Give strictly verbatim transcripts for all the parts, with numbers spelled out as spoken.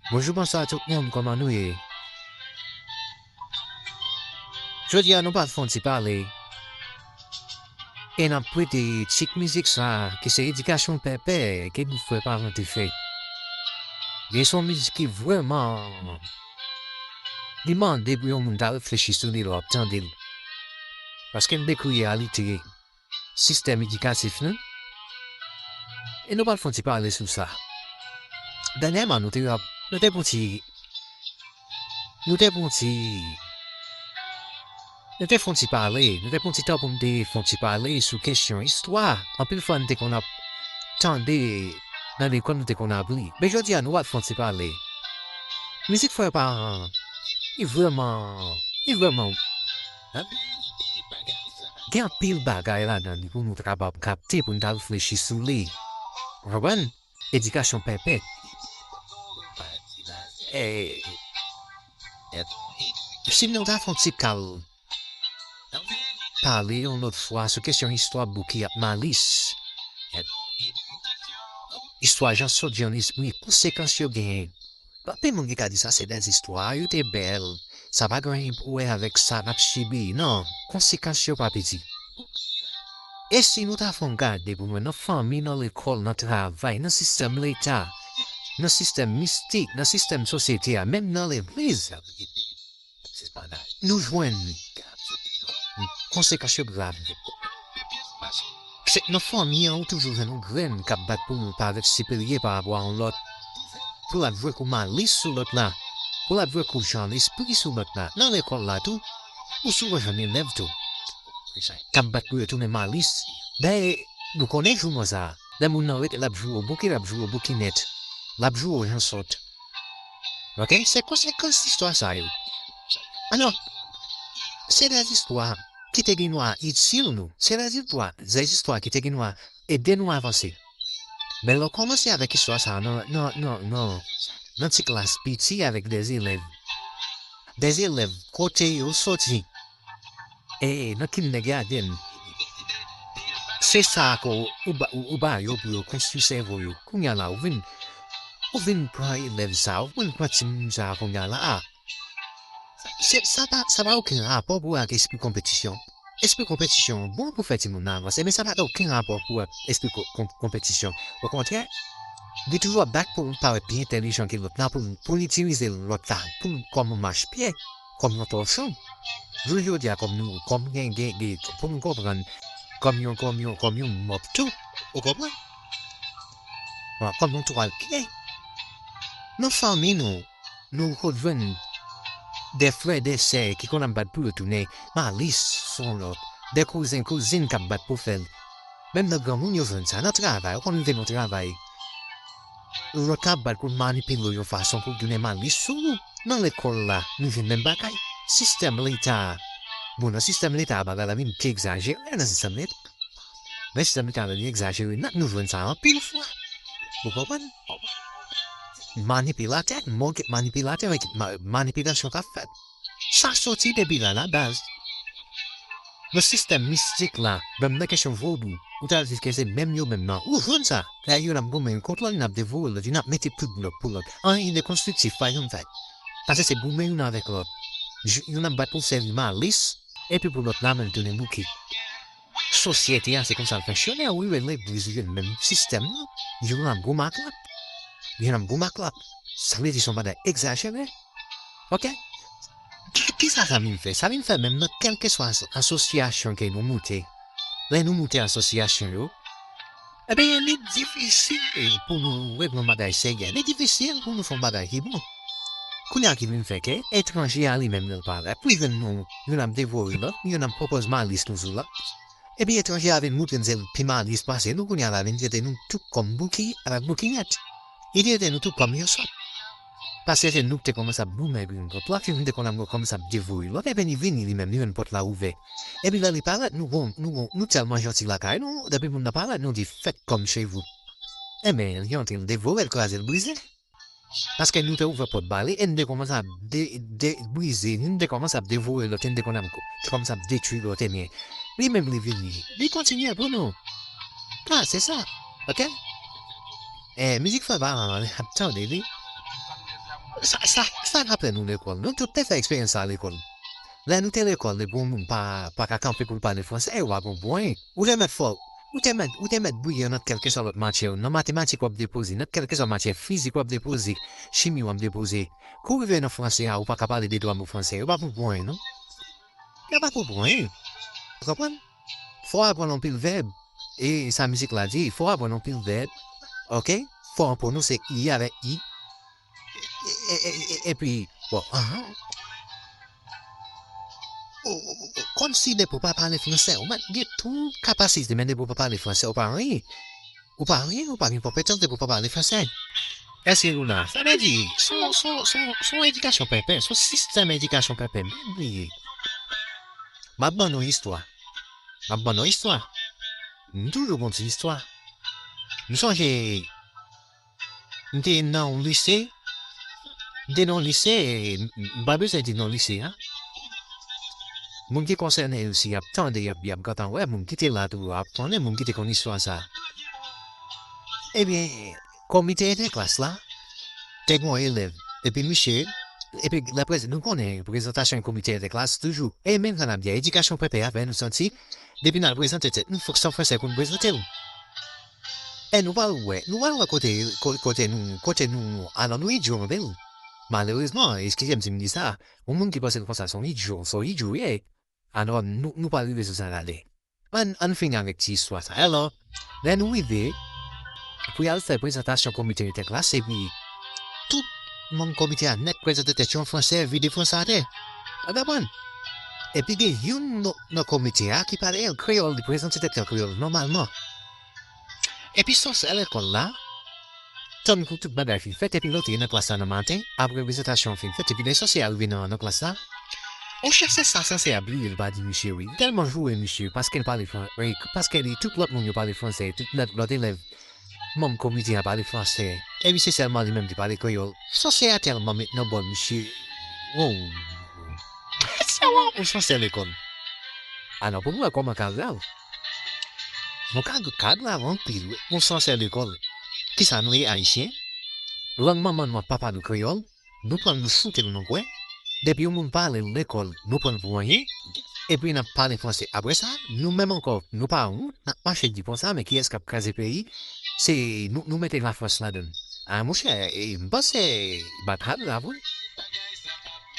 Bonjou, bonswa tout moun, kòman nou ye? Jodi a nou pral fè yon ti pale. E n ap prete tit mizik sa a, ki se Edikasyon Pèpè, ke nou frè paran te fè. Li se yon mizik ki vrèman, li mande pou yon moun ta reflechi sou li lè w ap tande l. Paske l dekri reyalite sistèm edikatif nou. E nou pral fè yon ti pale sou sa. Dènyèman, nou te, nou te pran ti, nou te pran ti, nou te fè yon ti pale, nou te pran ti tan pou nou te fè yon ti pale sou kesyon istwa. Anpil fwa, nou te konn ap tande nan lekòl, nou te konn ap li. Men jodi a, nou pral fè yon ti pale. Mizik frè paran, li vrèman, li vrèman gen anpil bagay ladan li pou nou ta kapab kapte, pou nou ta reflechi sou li. Ou konprann? Edikasyon Pèpè. E, si nou ta fè yon ti kal pale yon lòt fwa sou kesyon istwa Bouki ak Malis. Istwa Jan Sòt, Jan Lespri, konsekans yo genyen. Anpil moun ki ka di sa se de zistwa, yo te bèl. Sa pa gen anyen pou wè avèk sa n ap sibi, non. Konsekans yo pa piti. E si nou ta fè yon gade pou nou wè nan fanmi, nan lekòl, nan travay, nan sistèm leta, nan sistèm mistik, nan sistèm sosyete a, menm nan legliz, nou jwenn konsekans yo grav. Se nan fanmi an ou toujou jwenn yon grenn k ap bat pou yon parèt siperye pa rapò a yon lòt. Pou l ap jwe kou Malis sou lòt la. Pou l ap jwe kou Jan Lespri sou lòt la. Nan lekòl la tou, ou souvan jwenn elèv tou k ap bat pou yo tounen Malis. Dayè, nou konnen jouman sa a. Lè moun nan rete, l ap joure w Bouki, l ap joure w Boukinèt. L ap joure w Jan Sòt. Oke? Se konsekans istwa sa yo. Alò, se de zistwa ki te gen dwa itil nou. Se de zistwa, de zistwa ki te gen dwa ede nou avanse. Men lè w kòmanse avèk istwa sa a nan, nan, nan, nan, nan ti klas piti avèk de elèv. De elèv kote yo soti. E nan kindergarten. Se sa ke w, ou ba, ou, ou ba yo pou yo konstwi sèvo yo. Kounye a la, ou vin, ou vin pran elèv sa, ou vin pran timoun sa kounye a la. A, se, sa pa, sa pa okenn rapò pou wè ak espri konpetisyon. Espri konpetisyon bon pou fè timoun nan avanse, men sa pa gen okenn rapò pou wè espri ko-, kon-, konpetisyon. Okontrè, li toujou ap bat pou l parèt pi entèlijan ke lòt la, pou l, pou l itilize lòt la, pou l kòm yon machpye, kòm yon tòchon. Jounen jodi a, kòm nou, kòm gen, gen, gen, pou nou konprann, kòm yon, kòm yon, kòm yon mòp tou, ou konprann? Bon, kòm yon twal pye. Nan fanmi nou, nou ko jwenn de frè, de sè ki konn ap bat pou yo tounen Malis sou yon lòt, de kouzen, kouzin k ap bat pou fè l. Menm nan granmoun yo jwenn sa, nan travay, ou konn rive nan travay. Lòt la ap bat pou l manipile w yon fason pou l tounen Malis sou ou. Nan lekòl la, nou jwenn menm bagay. Sistèm leta a. Bon, nan sistèm leta a, bagay la vin pi egzajere nan sistèm leta. Men sistèm leta a vin egzajere nèt, nou jwenn sa anpil fwa. Ou konprann? Manipilatè, mòd manipilatè, ma-, manipilasyon k ap fèt. Sa soti depi la, la baz. Nan sistèm mistik la, menm nan kesyon vodou, ou ta di ke se menm yo menm nan. Ou jwenn sa. Lè youn ap goumen kont lòt, youn ap devore lòt, youn ap mete pye pou lòt, pou lòt. Anyen de konstriktif pa janm fèt. Paske se goumen youn avèk lòt. J-, youn ap bat pou sèvi Malis, epi pou lòt la menm tounen Bouki. Sosyete a, se konsa l fonksyone, ou rive legliz, ou jwenn menm sistèm nan. Youn ap goumen ak lòt. Youn ap goumen ak lòt. Sa vle di se yon bagay egzajere. Oke? Ki, kisa sa vin fè? Sa vin fè menm nan kèlkeswa aso-, asosyasyon ke nou moute. Lè nou moute asosyasyon yo, ebyen, li difisil pou nou regle yon bagay serye. Li difisil pou nou fè yon bagay ki bon. Kounye a ki vin fè ke etranje a li menm nan l parèt. Pou jwenn nou, youn ap devore lòt, youn ap pwopoze Malis nou sou lòt. Epi etranje a vin moutre n se l pi Malis pase nou, kounye a la vin trete nou tout kòm Bouki avèk Boukinèt. Li trete nou tout kòm yon sòt. Paske se nou ki te kòmanse ap goumen epi youn kont lòt, youn te konn ap kòmanse ap devore lòt, epi li vini li menm, li jwenn pòt la ouvè. Epi lè li parèt, nou gon, nou gon, nou tèlman janti lakay nou, depi moun nan parèt, nou di faites comme chez vous. Enben, li antre, li devore, li kraze, li brize. Paske nou te ouvè pòt ba li, e nou te kòmanse ap de, de, brize, nou te kòmanse ap devore lòt, e nou te konn ap ko-, te kòmanse ap detwi lòt, ebyen, li menm li vini, li kontinye pou nou. A, se sa, oke? E, mizik fè ba an, ap tande li. Sa, sa, sa rapele nou lekòl. Nou tout te fè eksperyans sa lekòl. Lè nou te lekòl, depi yon moun pa, pa ka kanpe pou l pale franse, yo pa konprann. Ou te mèt fò, ou te mèt, ou te mèt briyan nan kèlkeswa lòt matyè, nan matematik w ap depoze, nan kèlkeswa matyè fizik w ap depoze, chimi w ap depoze. Kou rive nan franse a, ou pa ka pale de twa mo franse, yo pa konprann, non. Yo pa konprann. Ou konprann? Fò w aprann anpil vèb. E sa mizik la di, fò w aprann anpil vèb. Oke? Fò w pwononse i avèk i. E, e, e, e, epi, bon, ahan. Ou, ou, ou, kòmsi depi w pa pale franse, ou mèt gen tout kapasite, men depi w pa pale franse, ou pa anyen. Ou pa anyen, ou pa gen konpetans depi w pa pale franse. Èske nou la? Sa vle di, se yon, se yon, se yon, se yon edikasyon pèpè, se yon sistèm edikasyon pèpè, men bliye. M ap ban nou istwa. M ap ban nou istwa. M toujou konn ti istwa. M sonje, m te nan yon lise. M te nan yon lise, m, m pa bezwen di non lise a. Moun ki konsène yo, si y ap tande, y ap, y ap gentan wè, moun ki te la tou, y ap konnen, moun ki te konn istwa sa. Ebyen, komite entèklas la, te gen yon elèv, epi misye, epi lè prezan-, nou konnen prezantasyon komite entèklas toujou, e menm jan n ap di a, edikasyon pèpè a fè nou santi, depi n al prezante tèt nou, fòk se an franse pou n prezante l. E nou pral wè, nou pral wè kote, ko-, kote nou, kote nou, alan nou idyo anpil. Malerezman, eskize m si m di sa, yon moun ki panse l konsa se yon idyo, se yon idyo w ye. Alò, nou, nou pral rive sou sa talè. Ann, ann fini avèk ti istwa sa. Alò, lè nou rive, pou y al fè prezantasyon komite entèklas, epi tout manm komite a nèt prezante tèt yo an franse, vide franse atè. Ou konprann? Epi gen youn nan, nan komite a ki pale an kreyòl, li prezante tèt li an kreyòl nòmalman. Epi sòsyè lekòl la, tann pou tout bagay fin fèt, epi l antre nan klas la nan maten, apre prezantasyon an fin fèt, epi lè sòsyè a rive nan, nan klas la, monchè, se sa sòsyè a bliye l pa di misye wi. Li tèlman joure misye, paske l pale fran-, wi, paske li, tout lòt moun yo pale franse, tout lòt, lòt elèv, manm komite a pale franse, epi se sèlman li menm ki pale kreyòl. Sòsyè a tèlman met nan bòl misye. Wow. Se yon, yon sòsyè lekòl. Alò, pou nou wè kòman ka grav. Bon, ka, ka grav anpil, wi. Yon sòsyè lekòl. Kisa nou ye, Ayisyen? Lang manman nou an pa pale kreyòl, nou pran l, nou fout l nan kwen. Depi yon moun pale l lekòl, nou pran l pou anyen. Epi n ap pale franse. Apre sa, nou menm ankò, nou pa wont, n ap mache di konsa, men kiyès k ap kraze peyi? Se nou, nou mete Lafrans ladan l. A, monchè, e, m panse, bagay la, wi.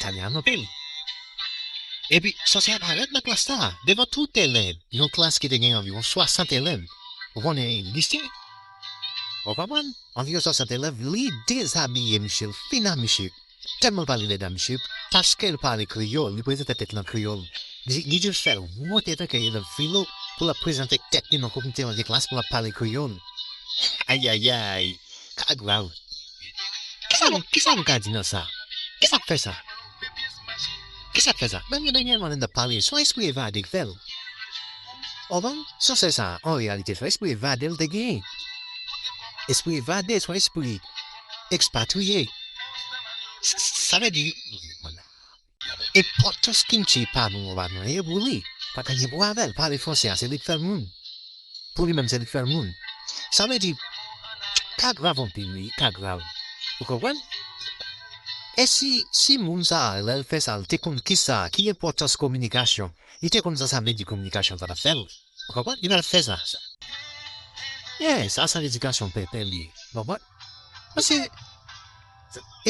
Bagay la anpil. Epi, sòsyè a parèt nan klas la, devan tout elèv, yon klas ki te gen anviwon swasant elèv. Ou konnen, lise. Ou konprann? Anviwon swasant elèv, li dezabiye misye, l fin a misye. Tèlman l pale lèd a misye, paske l pale kreyòl, li prezante tèt li an kreyòl. Li, li di l fè l wont antanke elèv filo pou l ap prezante tèt li nan komite an de klas pou l ap pale kreyòl. Ayayay, ka grav. Kisa nou, kisa nou ka di nan sa? Kisa k fè sa? Kisa k fè sa? Menm yo dènyèman lè n ap pale, se yon espri evade k fè l. Ou konprann? Sòsyè sa, an reyalite, se yon espri evade l te genyen. Espri evade, se yon espri ekspatriye. S-, s-, sa vle di, enpòtans kilti pa nou, pa nou, e pou li. Pa gen anyen pou avè l. Pale franse a, se li k fè l moun. Pou li menm, se li k fè l moun. Sa vle di, ka grav anpil, wi, ka grav. Ou konprann? E si, si moun sa a, lè l fè sa, l te konn kisa, ki enpòtans kominikasyon, li te konn sa sa vle di kominikasyon, sa t ap fè l. Ou konprann? Li pa t ap fè sa. Yeah, sa, se edikasyon pèpè li ye. Ou konprann? Paske,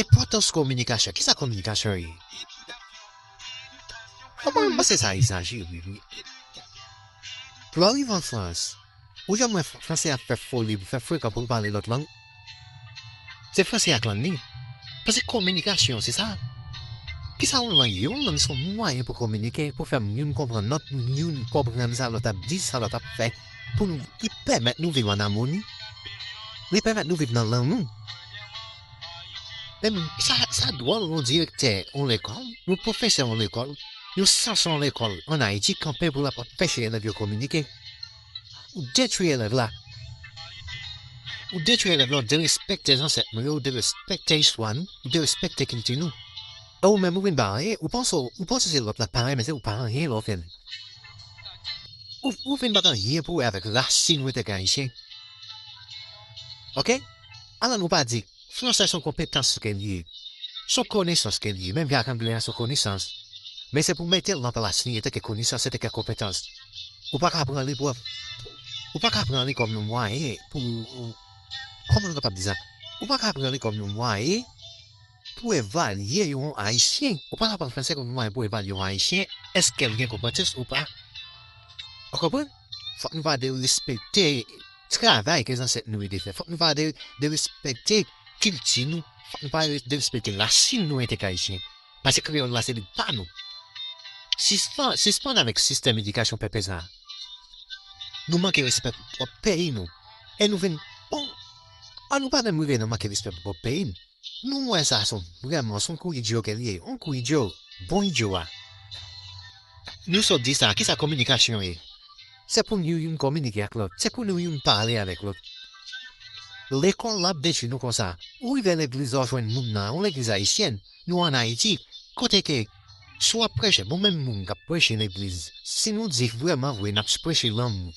enpòtans kominikasyon, kisa kominikasyon ye? Ou konprann? Mwen panse sa egzajere, wi. Pou lè w rive an Frans, ou janm wè fr-, franse ap fè foli, pou fè frekan pou l pale lòt lang? Se franse ak lang li. Paske kominikasyon, se sa. Kisa yon lang ye? Yon lang se yon mwayen pou kominike, pou fè youn konprann lòt, youn konprann sa lòt ap di, sa lòt ap fè. Pou nou, li pèmèt nou viv an amoni. Li pèmèt nou viv nan lanmou. Men sa, sa dwòl, yon direktè yon lekòl, yon pwofesè yon lekòl, yon sanson yon lekòl ann Ayiti kanpe pou l ap anpeche elèv yo kominike. Ou detwi elèv la. Ou detwi elèv la, ou derespekte zansèt nou yo, ou derespekte istwa nou, ou derespekte kilti nou. E ou menm ou vin pa anyen, ou panse, ou panse se lòt la pa renmen, se ou pa anyen lè w fè l. Ou, ou vin pa gen anyen pou wè avèk rasin ou antanke Ayisyen. Oke? Alò nou pa di, franse se yon konpetans ke l ye. Se yon konesans ke l ye, menm jan ak anglè a se yon konesans. Men se pou mete l nan plas li antanke konesans, antanke konpetans. Ou pa ka pran li pou, ou pa ka pran li kòm yon mwayen pou, kòman nou kapab di sa? Ou pa ka pran li kòm yon mwayen pou evalye yon Ayisyen. Ou pa ka pran franse kòm yon mwayen pou evalye yon Ayisyen, èske l gen konpetans ou pa. Ou konprann? Fòk nou pa derespekte travay ke zansèt nou yo te fè. Fòk nou pa de, derespekte kilti nou. Fòk nou pa derespekte rasin nou antanke Ayisyen. Paske kreyòl la se li pa nou. Sispann, sispann avèk sistèm edikasyon pèpè sa a. Nou manke respè pou pwòp peyi nou. E nou vin, bon, an nou pa menm rive nan manke respè pou pwòp peyi n. Nou wè sa se vrèman se yon kou idyo ke l ye. Yon kou idyo. Bon idyo a. Nou sot di sa, kisa kominikasyon ye? Se pou nou youn kominike ak lòt. Se pou nou youn pale avèk lòt. Lekòl la ap detwi nou konsa. Ou rive legliz la, w jwenn moun nan, yon legliz ayisyèn, nou ann Ayiti, kote ke si w ap preche, bon, menm moun k ap preche legliz, si nou di vrèman vre n ap preche lanmou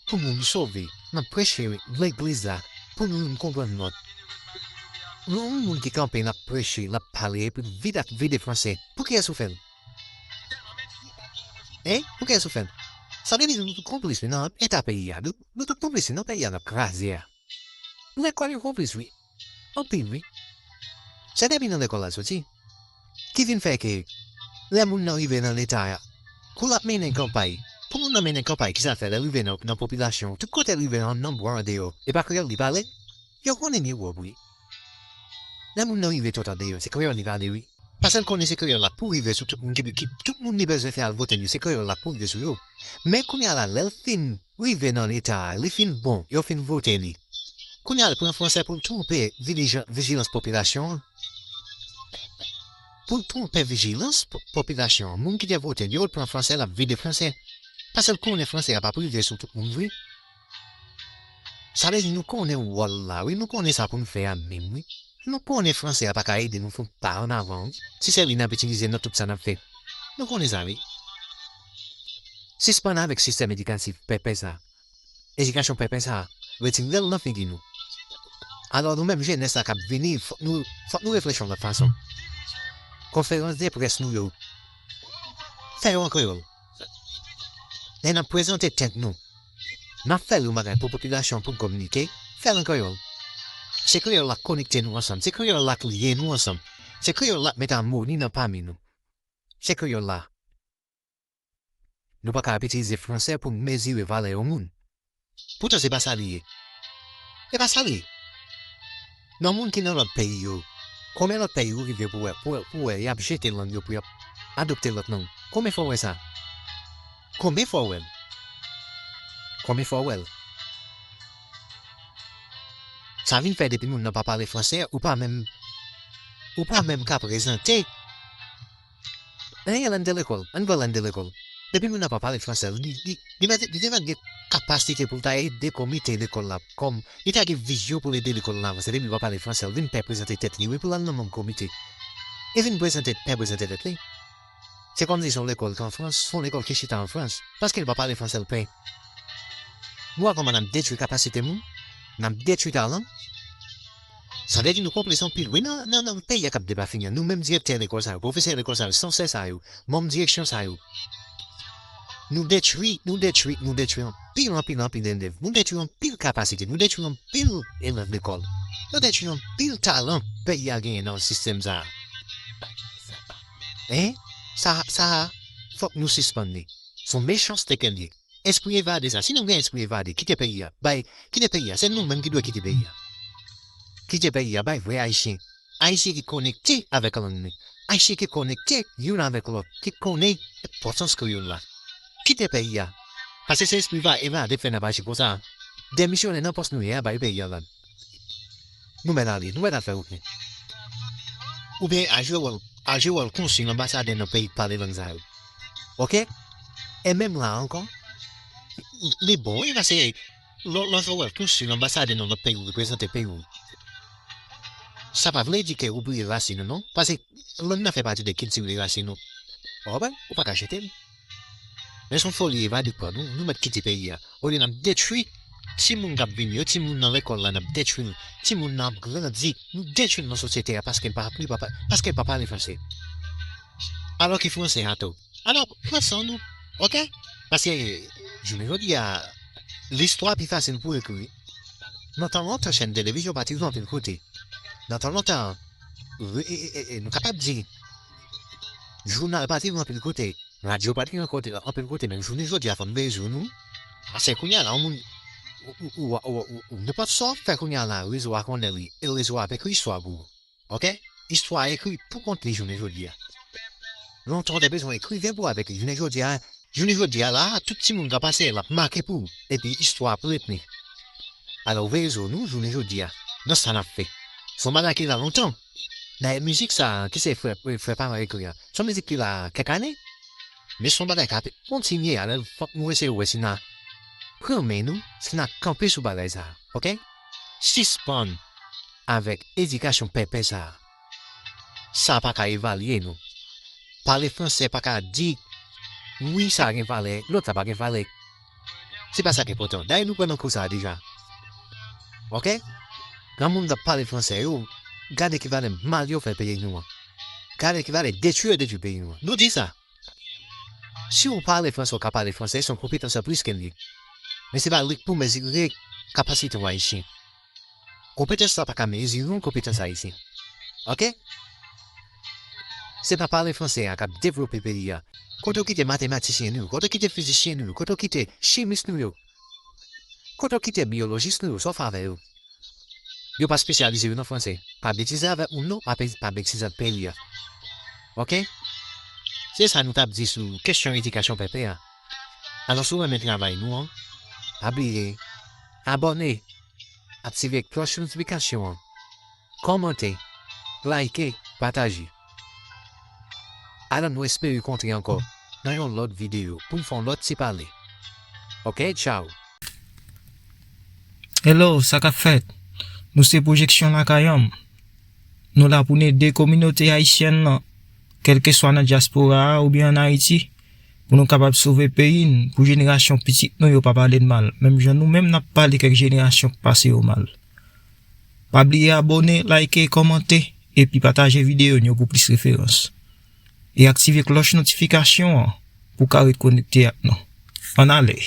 pou moun sove, n ap preche legliz la pou nou youn konprann lòt. Nou yon moun ki kanpe, n ap preche, l ap pale, epi l vide ak vide franse. Poukiyès ou fè l? Hein? Poukiyès ou fè l? Sa vle di nou tout konplis wi nan eta peyi a. Nou, nou tout konplis wi nan peyi a n ap kraze a. Lekòl yo konplis wi. Anpil wi. Se depi nan lekòl la soti. Ki vin fè ke lè moun nan rive nan leta a, kou l ap mennen kanpay, pou moun nan mennen kanpay, kisa l fè lè l rive nan, nan popilasyon, tout kote l rive nan, nan bò andeyò, e pa kreyòl li pale? Yo konnen li wòb wi. Lè moun nan rive tout andeyò, se kreyòl li pale wi. Paske l konnen se kreyòl la pou rive sou tout moun ki, ki tout moun li bezwen fè al vote l yo, se kreyòl la pou rive sou yo. Men kounye a la, lè l fin rive nan leta a, li fin bon, yo fin vote li. Kounye a l pran franse pou l twonpe vilijan, vijilans popilasyon an. Pou l twonpe vijilans po-, popilasyon an, moun ki te vote l yo, l pran franse, l ap vide franse. Paske l konnen franse a p ap rive sou tout moun vre. Sa vle di nou konnen wòl la wi, nou konnen sa pou n fè a menm wi. Nou konnen franse a pa ka ede nou fè yon pa ann avan wi, si se li n ap itilize nan tout sa n ap fè. Nou konnen sa wi. Sispann avèk sistèm edikatif pèpè sa. Edikasyon pèpè sa, retire l nan figi nou. Alò nou menm jenès la k ap vini, fòk nou, fòk nou reflechi yon lòt fason. Konferans de près nou yo, fè yo an kreyòl. Lè n ap prezante tèt nou, n ap fè yon bagay pou popilasyon pou n kominike, fè l an kreyòl. Se kreyòl la k konekte nou ansanm, se kreyòl la k lye nou ansanm, se kreyòl la k met amoni nan pami nou. Se kreyòl la. Nou pa ka ap itilize franse pou n mezire valè yon moun. Poutan se pa sa li ye. Se pa sa li ye. Nan moun ki nan lòt peyi yo, konbyen lòt peyi ou rive pou wè, pou wè, pou wè y ap jete lang yo pou y ap adopte lòt lang? Konbyen fwa w wè sa? Konbyen fwa w wè l? Konbyen fwa w wè l? Sa vin fè depi moun nan pa pale franse, ou pa menm, ou pa menm ka prezante. Anyen, ann de lekòl, ann pral ann de lekòl. Depi moun nan pa pale franse, li, li, li mèt, li te mèt gen kapasite pou l ta ede komite lekòl la. Kòm li ta gen vizyon pou l ede lekòl la avanse, depi l pa pale franse, l vin pè prezante tèt li, wi, pou l al nan manm komite. Li vin prezante, pè prezante tèt li. Se kòmsi se yon lekòl ki an Frans, se yon lekòl ki chita an Frans. Paske l pa pale franse, l pè. Nou wè kòman n ap detwi kapasite moun? N ap detwi talan? Sa vle di nou konplis anpil, wi, nan, nan, nan peyi a k ap depafini an. Nou menm direktè lekòl sa yo, pwofesè lekòl sa yo, sansè sa yo, manm direksyon sa yo. Nou detwi, nou detwi, nou detwi anpil, anpil, anpil elèv. Nou detwi anpil kapasite, nou detwi anpil elèv lekòl. Nou detwi anpil talan peyi a genyen nan sistèm sa a. Hein? Sa, sa a, fòk nou sispann li. Se yon mechanste ke l ye. Espri evade sa. Si nou gen espri evade, kite peyi a. Bay, kite peyi a. Se nou menm ki dwe kite peyi a. Kite peyi a, bay vrè Ayisyen. Ayisyen ki konekte avèk lang li. Ayisyen ki konekte youn avèk lòt, ki konnen enpòtans kreyòl la. Kite peyi a. Paske se espri va evade k fè n ap aji konsa. Demisyone nan pòs nou ye a, bay peyi a la. Nou mèt ale, nou mèt al fè wout nou. Oubyen al jwe wòl, al jwe wòl konsil, anbasadè nan peyi k pale lang sa yo. Oke? E menm la ankò, li bon, wi, paske lè, lè w wè l konsil, anbasadè nan lòt peyi, w reprezante peyi w. Sa pa vle di ke ou bliye rasin ou, non. Paske lang nan fè pati de kilti e rasin nou. Ou konprann? Ou pa ka jete l. Men se yon foli evade k pran nou, nou mèt kite peyi a. Olye n ap detwi timoun k ap vini yo, timoun nan lekòl la n ap detwi l, timoun nan ap grandi, nou detwi l nan sosyete a paske l pa aprann, paske l pa pale franse. Alò ki franse a tou. Alò, pran san nou, oke? Paske, jounen jodi a, listwa pi fasil pou ekri. Nan tan lontan, chèn televizyon pa t rive anpil kote. Nan tan lontan, e, e, e, e, nou kapab di, jounal pa t rive anpil kote, radyo pa t rive anpil kote, men jounen jodi a, fò n veye zo nou. Paske kounye a la, yon moun, ou, ou, ou, ou, ou, ou, nenpòt sa w fè kounye a la, rezo a konnen li, e rezo a ap ekri istwa pou ou. Oke? Istwa ekri pou kont li jounen jodi a. Lontan w te bezwen ekriven pou w avèk li. Jounen jodi a, jounen jodi a la, tout timoun ka pase l ap make pou ou. Epi istwa ap retni. Alò, veye zo nou jounen jodi a. Nan sa n ap fè. Se yon bagay ki la lontan. Dayè mizik sa, ki se frè, frè Paran ekri a. Se yon mizik ki la kèk ane. Men se yon bagay k ap kontinye. Alò, fòk nou eseye wè si n a pran men nou, si n a kanpe sou bagay sa. Oke? Sispann avèk edikasyon pèpè sa a. Sa pa ka evalye nou. Pale franse pa ka di, wi, sa gen valè, lòt la pa gen valè. Se pa sa k enpòtan. Dayè, nou pran nan kou sa a deja. Oke? Granmoun k ap pale franse yo, gade ki valè mal yo fè peyi nou an. Gade ki valè detwi yo detwi peyi nou an. Nou di sa. Si w pale franse, w ka pale franse, se yon konpetans anplis ke l ye. Men se pa li k pou mezire kapasite w ayisyen. Konpetans la pa ka mezire yon konpetans ayisyen. Oke? Se pa pale franse a k ap devlope peyi a. Kote w kite matematisyen nou yo? Kote w kite fizisyen nou yo? Kote w kite chimis nou yo? Kote w kite biyolojis nou yo? Sa w fè avè yo? Yo pa espesyalize yo nan franse. Pa betize avèk moun non, pa, pe- pa betize ak peyi a. Oke? Se sa nou t ap di sou kesyon edikasyon pèpè a. Alò, si w renmen travay nou an, pa bliye abòne, aktive klòch notifikasyon an, kòmante, like, pataje. Alò, nou espere kontre ankò nan yon lòt videyo pou n fè yon lòt ti pale. Oke, tchaw! Hello, sa k ap fèt? Nou se Pwojeksyon Lakay An. Nou la pou n ede kominote ayisyèn nan, kèlkeswa nan dyaspora a oubyen ann Ayiti, pou nou kapab sove peyi n, pou jenerasyon pitit nou yo pa pale n mal, menm jan nou menm n ap pale kèk jenerasyon k pase yo mal. Pa bliye abòne, like, kòmante, epi pataje videyo n yo pou plis referans. E aktive klòch notifikasyon an pou w ka ret konekte ak nou. Ann ale!